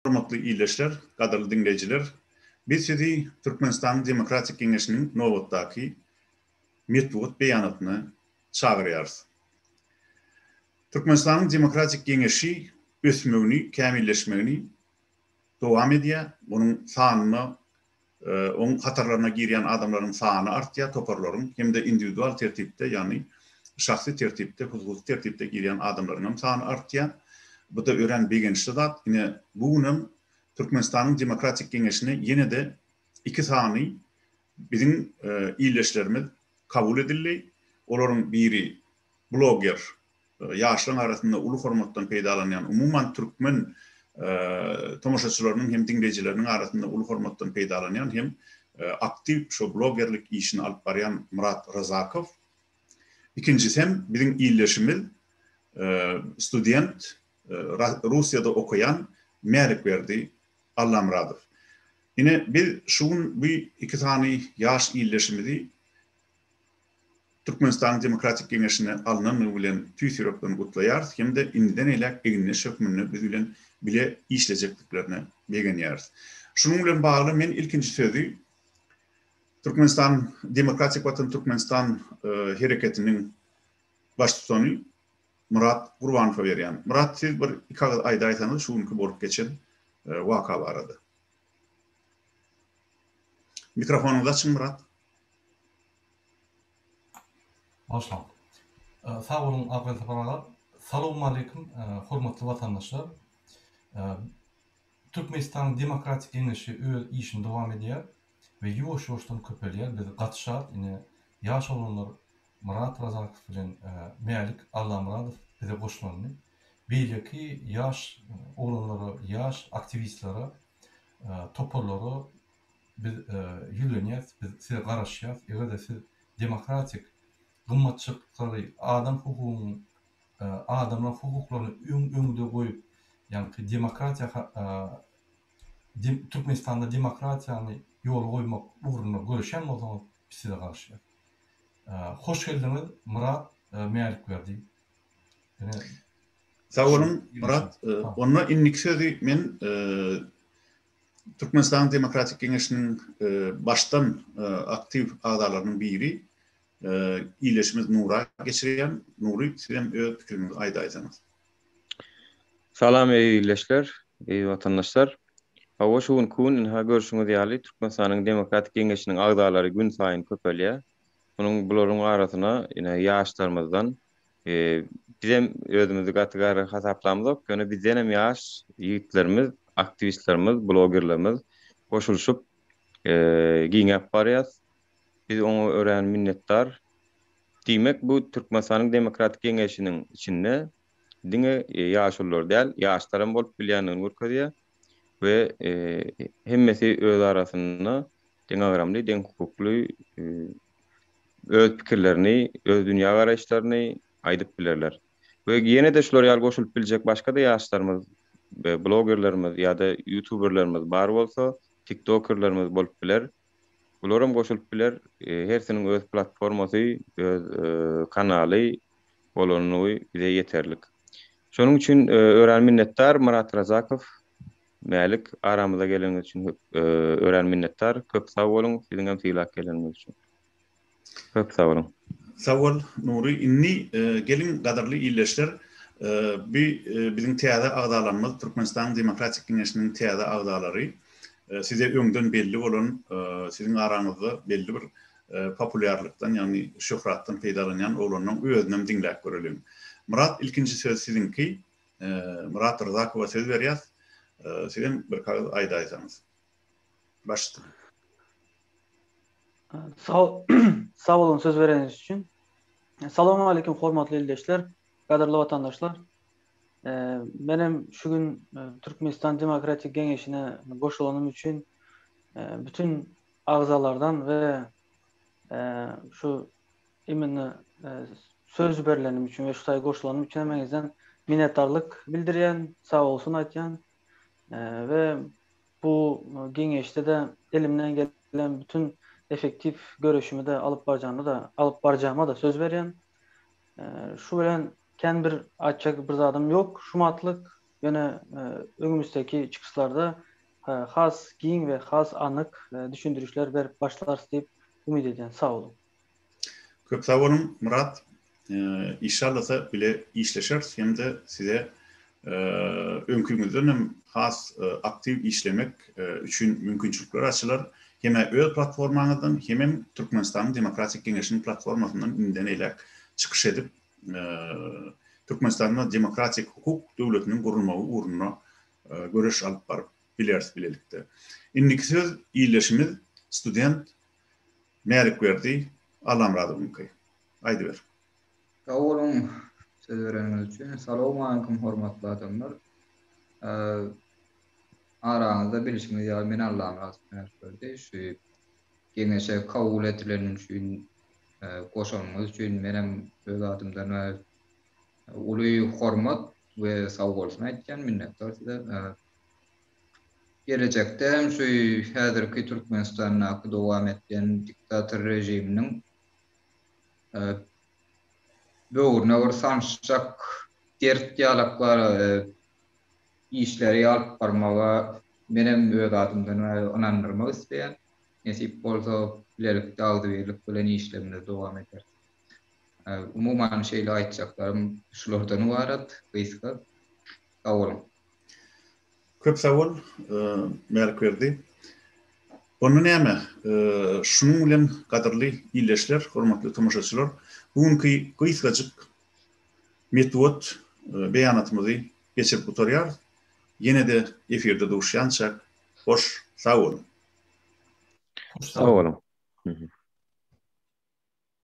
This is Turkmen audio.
Hormatly ildeşler, gadyrly diňleýjiler! Biz sizi Türkmenistanyň Demokratik Geňeşiniň nobatdaky metbugat beýanatyna çagyrýarys. Türkmenistanyň Demokratik Geňeşi ösmegini, kämilleşmegini dowam edýär. Onuň sanyna, oň hatarlaryna girýän adamlaryň sany artýar, toparlaryň hem-de indiwidual tertipde, ýagny şahsy tertipde, hususy tertipde girýän adamlaryň hem sany artýar. Bu-da örän begençli zat. Ine, bu günem Türkmenistanyň Demokratik Geňeşine ýene-de iki sany biziň ildeşlerimiz kabul edildi. Olaryň biri bloger ýaşlaryň arasynda uly hormatdan peýdalanýan, umuman türkmen tomaşaçylarynyň hem diňleýjileriniň arasynda uly hormatdan peýdalanýan hem aktiw şo blogerlik işini alyp barýan Myrat Razakow. Ikinjisem biziň ildeşimiz, student, Russiýada okaýan Mälikberdi Allamyradow. Ine, biz şu gün bu iki sany ýaş ildeşimizi Türkmenistanyň Demokratik Geňeşine alnandygy bilen tüýs ýürekden gutlaýarys hem-de indiden eýläk egindeş hökmünde biz bilen bile işlejekdiklerine begenýäris. Şunuň bilen bagly men ilkinji sözi Türkmenistan Demokratik Watan Türkmenistan hereketiniň baştutany Myrat Gurbanowa berýän. Myrat siz bir iki agyz aýdaýsaňyz şu günki bolup geçen waka barada. Mikrofonyňyzy açyň Myrat. Bagyşlaň. Sag boluň Abgelsapar aga. Salowmaleýkim hormatly watandaşlar. Türkmenistanyň Demokratik Geňeşi öz işini dowam edýär we ýuwaş-ýuwaşdan köpelýär. Biz gaty şat ine ýaş oglanlar Myrat Razakow bilen Mälik Allamyradow bize goşulandy. Beýleki ýaş oglanlara, ýaş aktiwistlere, toparlara Biz ýüzlenýäs, biz size garaşýas. Eger-de siz demokratik gymmatçylyklary, adam hukugyň, adamlaryň hukuklaryny öň öňde goýup, ýaňky demokratiýa Türkmenistanda demokratiýany ýola goýmak ugrunda göreşýän bolsaňyz, biz size garaşýas. Hoş geldiňiz Myrat Mälikberdi. Ine Sag boluň Myrat. Onda indiki sözi men Türkmenistanyň Demokratik Geňeşiniň başdan aktiw agzalarynyň biri ildeşimiz Nura geçirýän. Nury, siz hem öz pikiriňizi aýdaýsaňyz. Salam eziz ildeşler, eziz watandaşlar. Hawa şu günki gün ynha görşüňiz ýaly Türkmenistanyň Demokratik Geňeşiniň agzalary gün saýyn köpelýär. Munuň bularyň arasyna ine ýaşlarymyzdan Bizem özümizi gaty garry hasaplamzok, ýöne bizdenem ýaş ýigitlerimiz, aktiwistlerimiz, blogerlerimiz goşulyşyp giňäp barýas. Biz oňa örän minnetdar. Diýmek, bu Türkmenistanyň Demokratik Geňeşiniň içinde diňe ýaşulular däl, ýaşlaram bolup bilýändigini görkezýär we hemmesi öz arasynda deňagramly, deňhukukly öz pikirlerini, öz dünýä garaýyşlaryny aýdyp bilerler. We ýene-de şular ýaly goşulyp biljek başga-da ýaşlarymyz, blogerlerimiz ýa-da ýutuberlerimiz bar bolsa, tiktokerlerimiz bolup biler. Bularam goşulyp biler. Hersiniň öz platformasy, öz kanaly bolanlygy bize ýeterlik. Şonuň üçin örän minnetdar Myrat Razakow. Mälik, aramyza geleniňiz üçin örän minnetdar. Köp sag boluň, siziňem sylap geleniňiz üçin. Köp sag boluň. Sag bol, Nury. Indi geliň, gadyrly ildeşler, bu biziň täze agzalarymyz, Türkmenistanyň Demokratik Geňeşiniň täze agzalary, size öňden belli bolan, siziň araňyzda belli bir populýarlykdan, ýagny şöhratdan peýdalanýan oglanlaryň özünem diňläp göreliň. Myrat, ilkinji söz siziňki. Myrat Ryzakowa söz berýäs. Sizem bir kagyz aýdaýsaňyz. Baş üstüne. Sag sag boluň söz bereniňiz üçin. Salowmaleýkim hormatly ildeşler, gadyrly watandaşlar. Menem şu gün Türkmenistan Demokratik Geňeşine goşulanym üçin bütün agzalardan we şu Imенно söz berlenim üçin we şu taýy goşulanym üçin hemmeňizden minnetdarlyk bildirýän, sag bolsun aýtýan we bu geňeşde-de elimden gelen bütün effektiw göreşimi-de alyp barjanymy-da alyp barjagyma-da söz berýän. Şu bilen kän bir aýtjak bir zadym ýok şu matlyk. Ýöne öňümizdäki çykyşlarda has giň we has anyk düşündirişler berip başlarys diýip umyt edýän. Sag boluň. Köp sag boluň Myrat. Işallasa bile işleşeris hem-de size öňküňizden hem has aktiw işlemek üçin mümkinçilikler açylar. Hem-ä öz platformaňyzdan, hemem Türkmenistanyň Demokratik Geňeşiniň platformasyndan indiden eýläk çykyş edip, Türkmenistanda demokratik hukuk döwletiniň gurulmagy ugrunda göreş alyp baryp bileris bilelikde. Indiki söz ildeşimiz student Mälikberdi Allamyradowyňky. Aýdyber. Sag boluň söz bereniňiz üçin. Salowmaleýkim hormatly adamlar. Araňyzda bilşiňiz ýaly men Allamyrat Mälikberdi. Şu geňeşe kabul edilenim üçin goşanyňyz üçin menem öz adymdan uly hormat we sag bolsun aýtýan minnetdar size. Gelejekde hem şu häzirki Türkmenistandaky dowam etýän diktator režiminiň böwrüne bir sançjak dert ýalak bar işleri alyp barmaga menem öz adymdan ynandyrmak isleýän. Nesip bolsa bilelikde agzybirlik bilen işlerimizi dowam ederis. Umuman şeýle aýtjaklarym şulardan ybarat gysga. Sag boluň. Köp sag bol, Mälikberdi. Onda näme, şunuň bilen gadyrly ildeşler, hormatly tomaşaçylar, bu günki gysgajyk metbugat beýanatymyzy geçirip gutarýarys. Ýene-de efirde duşýançak, hoş sag boluň! Sag boluň!